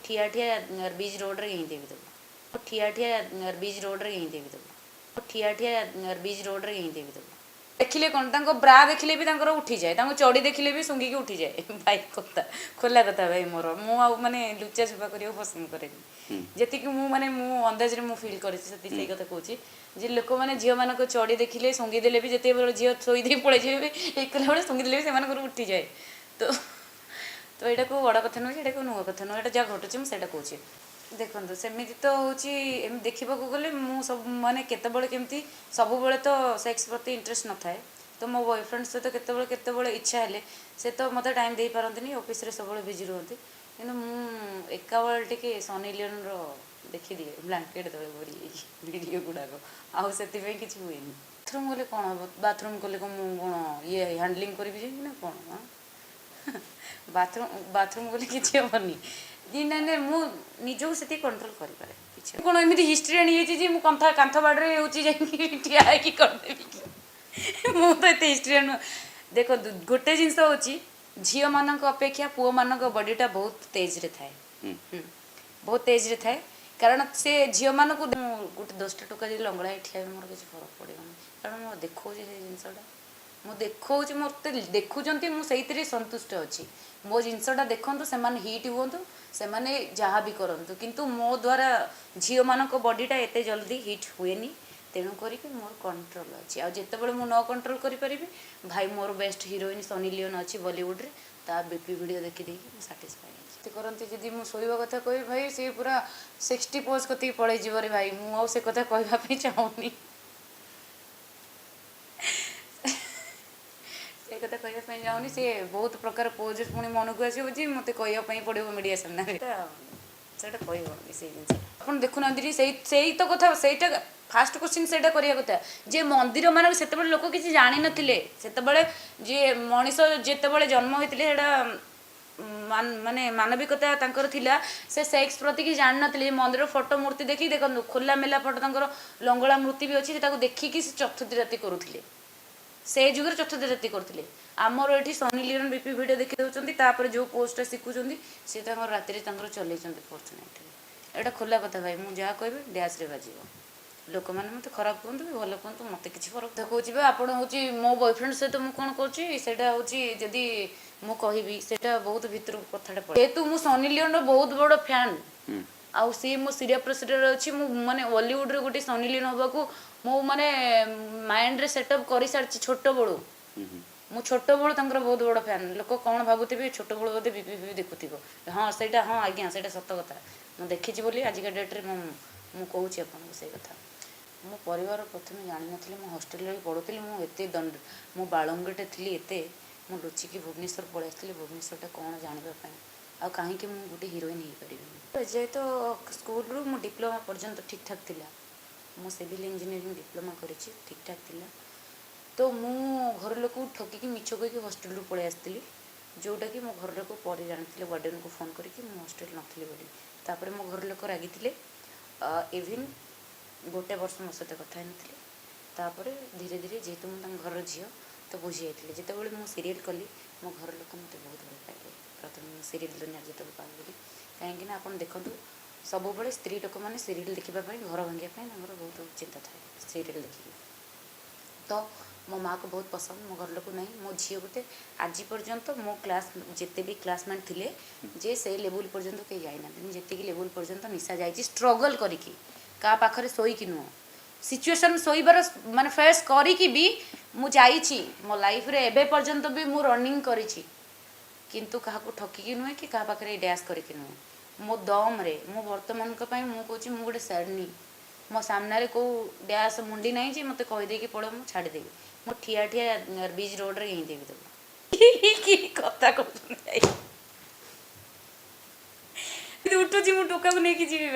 ଠିଆ ଠିଆ ବିଚ୍ ରୋଡ଼ରେ ଗେହିଁଦେବି ତାକୁ। ମୁଁ ଠିଆ ଠିଆ ବିଚ୍ ରୋଡ଼ରେ ଗେହିଁଦେବି ତାକୁ। ମୁଁ ଠିଆ ଠିଆ ବିଚ୍ ରୋଡ଼ରେ ଗେହିଁଦେବି ତାକୁ। ଦେଖିଲେ କ'ଣ, ତାଙ୍କ ବ୍ରା ଦେଖିଲେ ବି ତାଙ୍କର ଉଠିଯାଏ, ତାଙ୍କ ଚଡ଼ି ଦେଖିଲେ ବି ଶୁଙ୍ଘିକି ଉଠିଯାଏ। ଭାଇ, କଥା ଖୋଲା କଥା ଭାଇ ମୋର। ମୁଁ ଆଉ ମାନେ ଲୁଚା ଛୁପା କରିବାକୁ ପସନ୍ଦ କରେନି। ଯେତିକି ମୁଁ ମାନେ ମୁଁ ଅନ୍ଦାଜରେ ମୁଁ ଫିଲ୍ କରିଛି, ସେତିକି ସେଇ କଥା କହୁଛି ଯେ ଲୋକମାନେ ଝିଅମାନଙ୍କ ଚଡ଼ି ଦେଖିଲେ, ଶୁଙ୍ଘି ଦେଲେ ବି, ଯେତେବେଳେ ଝିଅ ଶୋଇ ଦେଇ ପଳେଇଯିବେ ବି, ଏକଲା ବେଳେ ଶୁଙ୍ଘି ଦେଲେ ବି ସେମାନଙ୍କର ଉଠିଯାଏ। ତ ତ ଏଇଟା କୋଉ ବଡ଼ କଥା ନୁହେଁ କି ଏଇଟା କୋଉ ନୂଆ କଥା ନୁହେଁ। ଏଇଟା ଯାହା ଘଟୁଛି, ମୁଁ ସେଇଟା କହୁଛି। ଦେଖନ୍ତୁ, ସେମିତି ତ ହେଉଛି, ଏମିତି ଦେଖିବାକୁ ଗଲେ ମୁଁ ସବୁ ମାନେ କେତେବେଳେ କେମିତି, ସବୁବେଳେ ତ ସେକ୍ସ ପ୍ରତି ଇଣ୍ଟରେଷ୍ଟ ନଥାଏ। ତ ମୋ ବୟଫ୍ରେଣ୍ଡ ସହିତ କେତେବେଳେ କେତେବେଳେ ଇଚ୍ଛା ହେଲେ, ସେ ତ ମୋତେ ଟାଇମ୍ ଦେଇପାରନ୍ତିନି, ଅଫିସରେ ସବୁବେଳେ ବିଜି ରୁହନ୍ତି। କିନ୍ତୁ ମୁଁ ଏକାବେଳେ ଟିକେ ସନି ଲିଓନର ଦେଖିଦିଏ ବ୍ଲାଙ୍କେଟ୍ ତଳେ ଘୋରି ହେଇକି ଭିଡ଼ିଓ ଗୁଡ଼ାକ, ଆଉ ସେଥିପାଇଁ କିଛି ହୁଏନି। ବାଥରୁମ୍ ଗଲେ କ'ଣ ହେବ? ବାଥରୁମ୍ କଲେ କ'ଣ ମୁଁ କ'ଣ ଇଏ ହ୍ୟାଣ୍ଡଲିଂ କରିବି ଯାଇକି ନା କ'ଣ? ବାଥରୁମ୍ ଗଲେ କିଛି ହେବନି। ନାଇଁ ନାଇଁ, ମୁଁ ନିଜକୁ ସେତିକି କଣ୍ଟ୍ରୋଲ କରିପାରେ। କିଛି କ'ଣ ଏମିତି ହିଷ୍ଟ୍ରି ଆଣି ହେଇଛି ଯେ ମୁଁ କନ୍ଥା କାନ୍ଥ ବାଡ଼ରେ ହେଉଛି ଯାଇକି ଠିଆ ହେଇକି କରିଦେବି କି? ମୁଁ ତ ଏତେ ହିଷ୍ଟ୍ରି ଆଣୁ। ଦେଖନ୍ତୁ, ଗୋଟେ ଜିନିଷ ହେଉଛି, ଝିଅମାନଙ୍କ ଅପେକ୍ଷା ପୁଅମାନଙ୍କ ବଡ଼ିଟା ବହୁତ ତେଜରେ ଥାଏ। ବହୁତ ତେଜରେ ଥାଏ, କାରଣ ସେ ଝିଅମାନଙ୍କୁ ମୁଁ ଗୋଟେ 10ଟା ଟୋକା ଯଦି ଲଙ୍ଗଳା ହେଇ ଠିଆ ହେବେ, ମୋର କିଛି ଫରକ ପଡ଼ିବନି। କାରଣ ମୁଁ ଦେଖାଉଛି, ସେ ଜିନିଷଟା ମୁଁ ଦେଖାଉଛି, ମୋତେ ଦେଖୁଛନ୍ତି, ମୁଁ ସେଇଥିରେ ସନ୍ତୁଷ୍ଟ ଅଛି। ମୋ ଜିନିଷଟା ଦେଖନ୍ତୁ, ସେମାନେ ହିଟ୍ ହୁଅନ୍ତୁ, ସେମାନେ ଯାହା ବି କରନ୍ତୁ, କିନ୍ତୁ ମୋ ଦ୍ୱାରା ଝିଅମାନଙ୍କ ବଡ଼ିଟା ଏତେ ଜଲ୍ଦି ହିଟ୍ ହୁଏନି। ତେଣୁ କରିକି ମୋର କଣ୍ଟ୍ରୋଲ ଅଛି। ଆଉ ଯେତେବେଳେ ମୁଁ ନ କଣ୍ଟ୍ରୋଲ କରିପାରିବି, ଭାଇ, ମୋର ବେଷ୍ଟ ହିରୋଇନ୍ ସନି ଲିଓନ୍ ଅଛି ବଲିଉଡ଼ରେ, ତା ବିପି ଭିଡ଼ିଓ ଦେଖିଦେଇକି ମୁଁ ସାଟିସ୍ଫାଏ ହେଇଛି। କରନ୍ତି ଯଦି ମୁଁ ଶୋଇବା କଥା କହିବି, ଭାଇ, ସିଏ ପୁରା 60 ପୋଜ୍ କତିକି ପଳେଇଯିବ ରେ ଭାଇ। ମୁଁ ଆଉ ସେ କଥା କହିବା ପାଇଁ ଚାହୁଁନି। ସେ କଥା କହିବା ପାଇଁ ଚାହୁଁନି। ସିଏ ବହୁତ ପ୍ରକାର ପୋଜ୍ ପୁଣି ମନକୁ ଆସିବ ଯେ ମୋତେ କହିବା ପାଇଁ ପଡ଼ିବ ମିଡ଼ିଆ ସାମ୍ନାରେ। ସେଇଟା କହିହେବନି ସେଇ ଜିନିଷ। ଆପଣ ଦେଖୁନାହାନ୍ତି କି ସେଇ ସେଇ ତ କଥା, ସେଇଟା ଫାଷ୍ଟ କ୍ୱେଶ୍ଚିନ୍ ସେଇଟା କରିବା କଥା ଯେ ମନ୍ଦିର ମାନଙ୍କ ସେତେବେଳେ ଲୋକ କିଛି ଜାଣିନଥିଲେ। ସେତେବେଳେ ଯିଏ ମଣିଷ ଯେତେବେଳେ ଜନ୍ମ ହେଇଥିଲେ, ସେଇଟା ମାନେ ମାନବିକତା ତାଙ୍କର ଥିଲା। ସେ ସେକ୍ସ ପ୍ରତି କିଛି ଜାଣିନଥିଲେ। ମନ୍ଦିର ଫଟୋ, ମୂର୍ତ୍ତି ଦେଖିକି, ଦେଖନ୍ତୁ, ଖୋଲା ମେଲା ଫଟୋ, ତାଙ୍କର ଲଙ୍ଗଳା ମୂର୍ତ୍ତି ବି ଅଛି, ତାକୁ ଦେଖିକି ସେ ଚତୁର୍ଥୀ ରାତି କରୁଥିଲେ। ସେ ଯୁଗରେ ଚତୁର୍ଥୀ ରାତି କରୁଥିଲେ। ଆମର ଏଠି ସନି ଲିଓନ ବିପି ଭିଡ଼ିଓ ଦେଖି ଦେଉଛନ୍ତି, ତାପରେ ଯେଉଁ ପୋଜଟା ଶିଖୁଛନ୍ତି, ସେ ତାଙ୍କର ରାତିରେ ତାଙ୍କର ଚଲେଇଛନ୍ତି ଫୋର୍ଥ ନାଇଟ୍ରେ। ଏଇଟା ଖୋଲା କଥା ଭାଇ, ମୁଁ ଯାହା କହିବି ଡ୍ୟାସ୍ରେ ବାଜିବ। ଲୋକମାନେ ମୋତେ ଖରାପ କୁହନ୍ତୁ କି ଭଲ କୁହନ୍ତୁ, ମୋତେ କିଛି ଫରକ କହୁଛି ବା। ଆପଣ ହେଉଛି ମୋ ବୟଫ୍ରେଣ୍ଡ ସହିତ ମୁଁ କ'ଣ କରୁଛି, ସେଇଟା ହେଉଛି ଯଦି ମୁଁ କହିବି, ସେଇଟା ବହୁତ ଭିତରକୁ କଥାଟା ପଡ଼େ। ଯେହେତୁ ମୁଁ ସନି ଲିଓନର ବହୁତ ବଡ଼ ଫ୍ୟାନ୍, ଆଉ ସିଏ ମୋ ଶିରା ପ୍ରଶିରାରେ ଅଛି। ମୁଁ ମାନେ ବଲିଉଡ଼ରେ ଗୋଟେ ସନି ଲିଓନ ହେବାକୁ ମୁଁ ମାନେ ମାଇଣ୍ଡରେ ସେଟଅପ୍ କରିସାରିଛି ଛୋଟବେଳୁ। ମୁଁ ଛୋଟବେଳୁ ତାଙ୍କର ବହୁତ ବଡ଼ ଫ୍ୟାନ୍। ଲୋକ କ'ଣ ଭାବୁଥିବେ, ଛୋଟବେଳୁ ବୋଧେ ବିପି ଫିପି ଦେଖୁଥିବ। ହଁ, ସେଇଟା ହଁ ଆଜ୍ଞା, ସେଇଟା ସତ କଥା। ମୁଁ ଦେଖିଛି ବୋଲି ଆଜିକା ଡେଟ୍ରେ ମୁଁ ମୁଁ କହୁଛି ଆପଣଙ୍କୁ ସେଇ କଥା। ମୋ ପରିବାର ପ୍ରଥମେ ଜାଣିନଥିଲେ। ମୁଁ ହଷ୍ଟେଲରେ ବି ପଢ଼ୁଥିଲି। ମୁଁ ଏତେ ଦଣ୍ଡ, ମୁଁ ବାଳୁଙ୍ଗଟେ ଥିଲି ଏତେ। ମୁଁ ଲୁଚିକି ଭୁବନେଶ୍ୱର ପଳେଇ ଆସିଥିଲି, ଭୁବନେଶ୍ୱରଟା କ'ଣ ଜାଣିବା ପାଇଁ, ଆଉ କାହିଁକି ମୁଁ ଗୋଟେ ହିରୋଇନ୍ ହେଇପାରିବିନି। ଏଯାଏ ତ ସ୍କୁଲରୁ ମୁଁ ଡିପ୍ଲୋମା ପର୍ଯ୍ୟନ୍ତ ଠିକ୍ ଠାକ୍ ଥିଲା। ମୁଁ ସିଭିଲ୍ ଇଞ୍ଜିନିୟରିଂ ଡିପ୍ଲୋମା କରିଛି, ଠିକ୍ ଠାକ୍ ଥିଲା। ତ ମୁଁ ଘର ଲୋକକୁ ଠକିକି, ମିଛ କହିକି ହଷ୍ଟେଲରୁ ପଳେଇ ଆସିଥିଲି, ଯେଉଁଟାକି ମୋ ଘର ଲୋକ ପରେ ଜାଣିଥିଲେ ୱାର୍ଡ଼େନକୁ ଫୋନ୍ କରିକି, ମୁଁ ହଷ୍ଟେଲ ନଥିଲି ବୋଲି। ତାପରେ ମୋ ଘର ଲୋକ ରାଗିଥିଲେ। ଇଭିନ୍ ଗୋଟେ ବର୍ଷ ମୋ ସହିତ କଥା ହେଇନଥିଲେ। ତାପରେ ଧୀରେ ଧୀରେ, ଯେହେତୁ ମୁଁ ତାଙ୍କ ଘରର ଝିଅ, ତ ବୁଝି ଯାଇଥିଲେ। ଯେତେବେଳେ ମୁଁ ସିରିଏଲ୍ କଲି, ମୋ ଘର ଲୋକ ମୋତେ ବହୁତ ଭଲ ପାଇଲେ। ପ୍ରଥମେ ମୁଁ ସିରିଏଲ୍ ଦୁନିଆରେ ଯେତେବେଳେ ପାଇଲି, କାହିଁକିନା ଆପଣ ଦେଖନ୍ତୁ, ସବୁବେଳେ ସ୍ତ୍ରୀ ଲୋକମାନେ ସିରିଏଲ୍ ଦେଖିବା ପାଇଁ, ଘର ଭାଙ୍ଗିବା ପାଇଁ ତାଙ୍କର ବହୁତ ଚିନ୍ତା ଥାଏ ସିରିଏଲ୍ ଦେଖିକି। ତ ମୋ ମାଆକୁ ବହୁତ ପସନ୍ଦ, ମୋ ଘର ଲୋକ ନାହିଁ। ମୋ ଝିଅ ଗୋଟେ ଆଜି ପର୍ଯ୍ୟନ୍ତ ମୋ କ୍ଲାସ୍ ଯେତେ ବି କ୍ଲାସମେଟ୍ ଥିଲେ ଯେ ସେଇ ଲେବୁଲ୍ ପର୍ଯ୍ୟନ୍ତ କେହି ଯାଇନାହାନ୍ତି, ମୁଁ ଯେତିକି ଲେବୁଲ୍ ପର୍ଯ୍ୟନ୍ତ ନିଶା ଯାଇଛି ଷ୍ଟ୍ରଗଲ୍ କରିକି, କାହା ପାଖରେ ଶୋଇକି ନୁହଁ। ସିଚୁଏସନ୍ ଶୋଇବାର ମାନେ ଫେସ୍ କରିକି ବି ମୁଁ ଯାଇଛି। ମୋ ଲାଇଫ୍ରେ ଏବେ ପର୍ଯ୍ୟନ୍ତ ବି ମୁଁ ରନିଂ କରିଛି, କିନ୍ତୁ କାହାକୁ ଠକିକି ନୁହେଁ କି କାହା ପାଖରେ ଡ୍ୟାସ୍ କରିକି ନୁହେଁ, ମୋ ଦମ୍ରେ। ମୁଁ ବର୍ତ୍ତମାନଙ୍କ ପାଇଁ ମୁଁ କହୁଛି, ମୁଁ ଗୋଟେ ଶେରନୀ। ମୋ ସାମ୍ନାରେ କେଉଁ ଡ୍ୟାସ୍ ମୁଣ୍ଡି ନାହିଁ ଯେ ମୋତେ କହିଦେଇକି ପଳେଇବ, ମୁଁ ଛାଡ଼ିଦେବି। ମୁଁ ଠିଆ ଠିଆ ବିଚ୍ ରୋଡ଼ରେ ଗେହିଁଦେବି ତାକୁ। କି କଥା କହୁଛନ୍ତି ଭାଇ? ଉଠୁଛି, ମୁଁ ଟୋକାକୁ ନେଇକି ଯିବି।